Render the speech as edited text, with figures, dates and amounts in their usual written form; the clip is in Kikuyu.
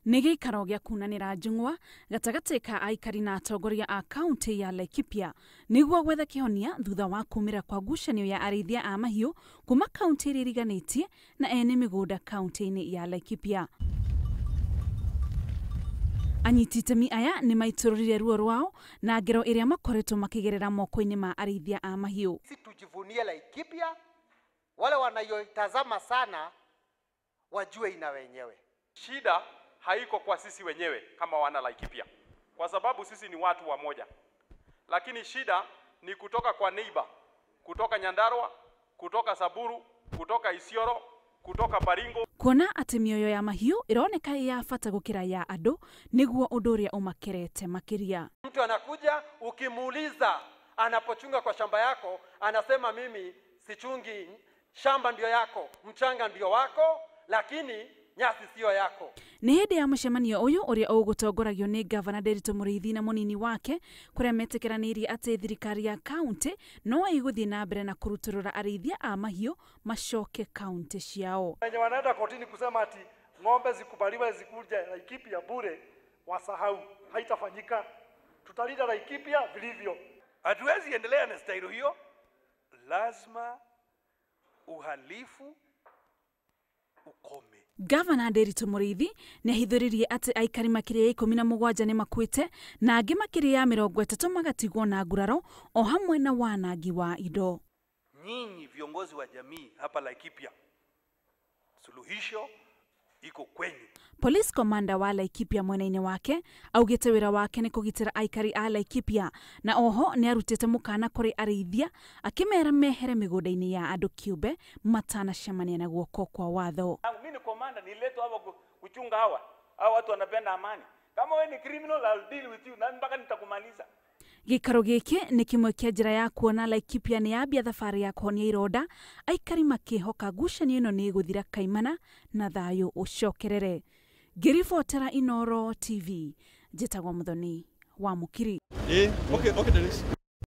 Nĩ gĩikaro gĩa kunanĩra njũng'wa gatagatĩ ka aikari na atongoria a kaunti ya Laikipia nĩguo gwetha kĩhonia thutha wa kumĩra kwa ngucanio ya arĩithia a mahiũ kuma kaunti ĩrĩa ĩriganĩtie na ene mĩgũnda kaunti-inĩ ya Laikipia. Anyiti itemi aya nĩ maitũrũrire ruo rwao na ngero ĩrĩa makoretwo makĩgerera moko-inĩ ma arĩithia a mahiũ. Sisi tujivunie Laikipia, wale wanayoitazama sana wajue ina wenyewe. Shida haiko kwa sisi wenyewe kama wana Laikipia, kwa sababu sisi ni watu wamoja, lakini shida ni kutoka kwa neighbor, kutoka Nyandarua, kutoka Samburu, kutoka Isiolo, kutoka Baringo. Kuona atĩ mĩoyo ya mahiũ ĩroneka ĩ ya bata gũkĩra ya andũ nĩguo ũndũ ũrĩa ũmakerete makĩria. Mtu anakuja ukimuuliza anapochunga kwa shamba yako, anasema mimi sichungi, shamba ndio yako, mchanga ndio wako, lakini nyasi sio yako. Nĩ hĩndĩ ya mũcemanio ũyũ ũrĩa ũgũtongoragio nĩ Gavana Nderitu Mũrĩithi na mũnini wake kũrĩa metĩkĩranĩirie atĩ thirikari ya kaunti no ĩgũthiĩ na mbere na kũrutũrũra arĩithia a mahiũ macoke kaunti ciao. Wenye wanaenda kotini kusema ati ng'ombe zikubaliwe zikuje Laikipia bure, wasahau, haitafanyika. Tutalinda Laikipia vilivyo. Hatuwezi endelea na staili hiyo, lazima uhalifu ukome. Gavana Nderitu Mũrĩithi nĩ ahithũrĩrie atĩ aikari makĩria ya 17 nĩ makuĩte na angĩ makĩria ya 30 magatigwo na nguraro o hamwe na wanangi wa indo. Nyinyi viongozi wa jamii hapa Laikipia, suluhisho iko kwenyu. Police Commander wa Laikipia mwena-inĩ wake augĩte wĩra wake nĩ kũgitĩra aikari a Laikipia na oho nĩ arutĩte mũkana kũrĩ arĩithia akĩmera mehere mĩgũnda-inĩ ya andũ kĩũmbe matanacemania na guoko kwa watho. Mimi ni commander, niletwa hapa kuchunga hawa. Hawa watu wanapenda amani. Kama wewe ni criminal, I'll deal with you na mpaka nitakumaliza. Gĩikaro gĩkĩ nĩ kĩmwe kĩa njĩra ya kuona Laikipia nĩ yambia thabarĩ ya kũhonia ironda, aikari makĩhoka ngucanio ĩno nĩ ĩgũthira kaimana na thayũ ũcokerere. Ngĩribotera Inooro TV, njĩtagwo Muthoni wa Mũkiri. Okay, Dennis.